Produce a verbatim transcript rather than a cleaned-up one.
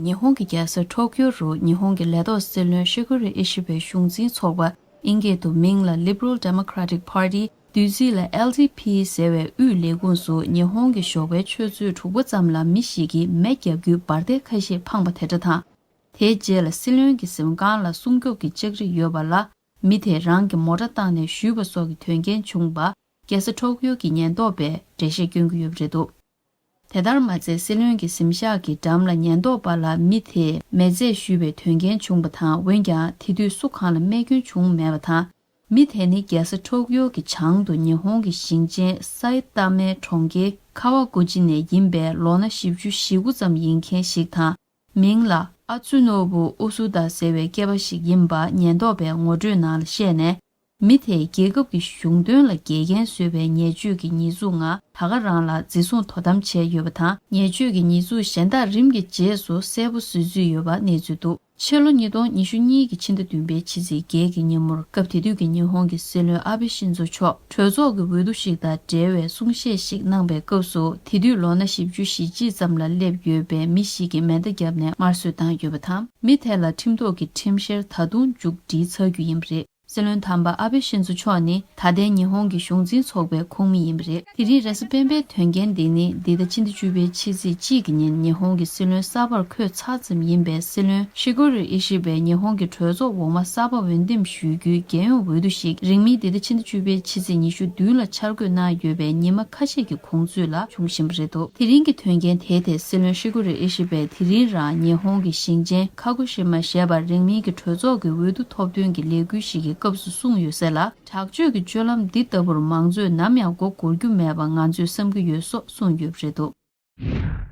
ཉི་ཧོང་གི་རྒྱལ་ས་ཊོ་ཀྱོ་རུ་ཉི་ཧོང་གི་ལས་ཐོག་སྲིད་བློན་ཤི་གུ་རུ་ཨི་ཤི་བའི་གཞུང་འཛིན་ཚོགས་པ། ཨིན་སྐད་དུ་མིང་ལ་Liberal Democratic Party། བསྡུས་ཚིག་ལ་ཨེལ་ཌི་ཕི་ཟེར་བའི་དབུས་ལས་ཁུངས་སུ་ཉི་ཧོང་གི་ཞོགས་པའི་ཆུ་ཚོད་དྲུག་པ་ཙམ་ལ་མི་ཞིག་གིས་མེ་བརྒྱབ་རྒྱུའི་འབར་མདེལ་ཁ་ཤས་འཕངས་པ་དེ་འདྲ་དང་། དེའི་རྗེས་ལ་སྲིད་བློན་གྱི་གཟིམ་ཁང་ལ་སྲུང་སྐྱོབ་ཀྱི་ལྕགས་རི་ཡོད་པ་ལ། མི་དེས་རང་གི་མོ་ཊ་བཏང་ནས་གཞུས་པ་སོགས་ཀྱི་དོན་རྐྱེན་བྱུང་བ། རྒྱལ་ས་ཊོ་ཀྱོ་གི་ཉེན་རྟོག་པས་འགྲེལ་བཤད་སྐྱོན་གྱི་ཡོད་པ་རེད་འདུག་དེ་ལྟར་མ་ཚད་སྲིད་བློན་གྱི་གཟིམ་ཤག་གི་འགྲམ་ལ་ཉེན་རྟོག་པ་ལ་མི་དེས་མེ་རྫས་གཞུས་པའི་དོན་རྐྱེན་བྱུང་བ་དང་། འོན་ཀྱང་དེ་དུས་སུ་གང་ལ་རྨས་སྐྱོན་བྱུང་མེད་པ་དང་། མི་དེ་ནི་རྒྱལ་ས་ཊོ་ཀྱོ་གི་བྱང་དུ་ཉི་ཧོང་གི་ཞིང་ཆེན་སའི་ཏ་མའི་གྲོང་ཁྱེར་ཁ་ཝ་གུ་ཅི་ནས་ཡིན་པའི་ལོ་ན་བཞི་བཅུ་ཞེ་དགུ་ཙམ་ཡིན་མཁན་ཞིག་དང་། མིང་ལ་ཨ་ཙུ་ནོ་བུ་ཨུ་སུ་ད་ཟེར་བའི་སྐྱེས་པ་ཞིག་ཡིན་པ་ཉེན་རྟོག་པས་ངོ་སྤྲོད་ནང་ལ་བཤད་ནས། མི་དེས་རྒྱལ་ཁབ་ཀྱི་གཞུང་དོན་ལ་འགལ་རྐྱེན་བཟོས་པའི་ཉེས་སྤྱོད་ཀྱི་ཉེས་འཛུགས་ལྔ་ད་ག་རང་ལ་འཛིན་བཟུང་དོ་དམ་བྱས་ཡོད་པ་དང་། ཉེས་སྤྱོད་ཀྱི་ཉེས་འཛུགས་གཞན་དག་རིམ་གྱིས་རྗེས་སུ་གསལ་པོ་བཟོས་ཚུལ་ཡོད་པ་གནས་ཚུལ་འདུག་ཕྱི་ལོ་ཉིས་སྟོང་ཉི་ཤུ་གཉིས་ཀྱི་ཕྱི་ཟླ་བདུན་པའི་ཕྱི་ཚེས་བརྒྱད་ཀྱི་ཉིན་མོར་སྐབས་དེ་དུས་ཀྱི་ཉི་ཧོང་གི་སྲིད་བློན་ཨ་བྷེ་ཤིན་ཛོ་མཆོག་གྲོས་ཚོགས་ཀྱི་འོས་བསྡུ་ཞིག་དང་འབྲེལ་བའི་གསུང་བཤད་ཞིག་གནང་པའི་སྐབས་སུ། དེ་དུས་ལོ་ན་བཞི་བཅུ་ཞེ་གཅིག་ཙམ་ལ་སླེབས་ཡོད་པའི་མི་ཞིག་གིས་མེ་མདའ་བརྒྱབ་ནས་དམར་གསོད་བཏང་ཡོད་པ་དང་། མི་དེ་ལ་ཁྲིམས་ཐོག་གི་ཁྲིམས་བཤེར་ད་དུང་མཇུག་སྒྲིལ་ཚར་རྒྱུ་ཡིན་པ་རེད། སྲིད་བློན་དམ་པ་ཨ་བྷེ་ཤིན་ཛོ་མཆོག་ནི་ད་ལྟའི་ཉི་ཧོང་གི་གཞུང་འཛིན་ཚོགས་པའི་ཁོངས་མི་ཡིན་པ་རེད། དེ་རིང་རེས་གཟའ་སྤེན་པའི་དོན་རྐྱེན་འདི་ནི་འདི་ཟླ་ཕྱི་ཟླ་བཅུ་པའི་ཕྱི་ཚེས་གཅིག་གི་ཉིན་ཉི་ཧོང་གི་སྲིད་བློན་གསར་པར་འཁོད་ཚར་ཙམ་ཡིན་པའི་སྲིད་བློན་ཤི་གོ་རུ་ཨི་ཤི་བས་ཉི་ཧོང་གི་གྲོས་ཚོགས་འོག་མ་གསར་པ་འོས་འདེམས་ཞུ་རྒྱུའི་རྒྱལ་ཡོངས་འོས་བསྡུ་ཞིག་རིང་མིན་འདི་ཟླ་ཕྱི་ཟླ་བཅུ་པའི་ཕྱི་ཚེས་ཉི་ཤུ་བདུན་ལ་འཆར་འགོད་གནང་ཡོད་པའི་ཉི་མ་ཁ་ཤས་ཀྱི་གོང་ཚོད་ལ་འབྱུང་བཞིན་པ་རེད་འདུག་དེ་རིང་གི་དོན་རྐྱེན་དེའི་ཐད་སྲིད་བློན་ཤི་གུ་རུ་ཨི་ཤི་བས་དེ་རིང་རང་ཉི་ཧོང་གི་ཞིང་ཆེན་ཁ་གོ་ཤི་མ་ཞེས་པར་རིང་མིན་གྱི་གྲོས་ཚོགས་ཀྱི་འོས་བསྡུ་ཐོབ་ཐོན་གྱི་ལས་འགུལ་ཞིག་གི་སྐབས་སུ་གསུངས་ཡོད་ས་ལ། དྲག་སྤྱོད་ཀྱི་སྤྱོད་ལམ་འདི་ལྟ་བུར་མང་གཙོས་ནམ་ཡང་མགོ་སྒུར་རྒྱུ་མེད་པ་ང་ཚོས་བསམ་གྱི་ཡོད་སོགས་གསུངས་ཡོད་པ་རེད་འདུག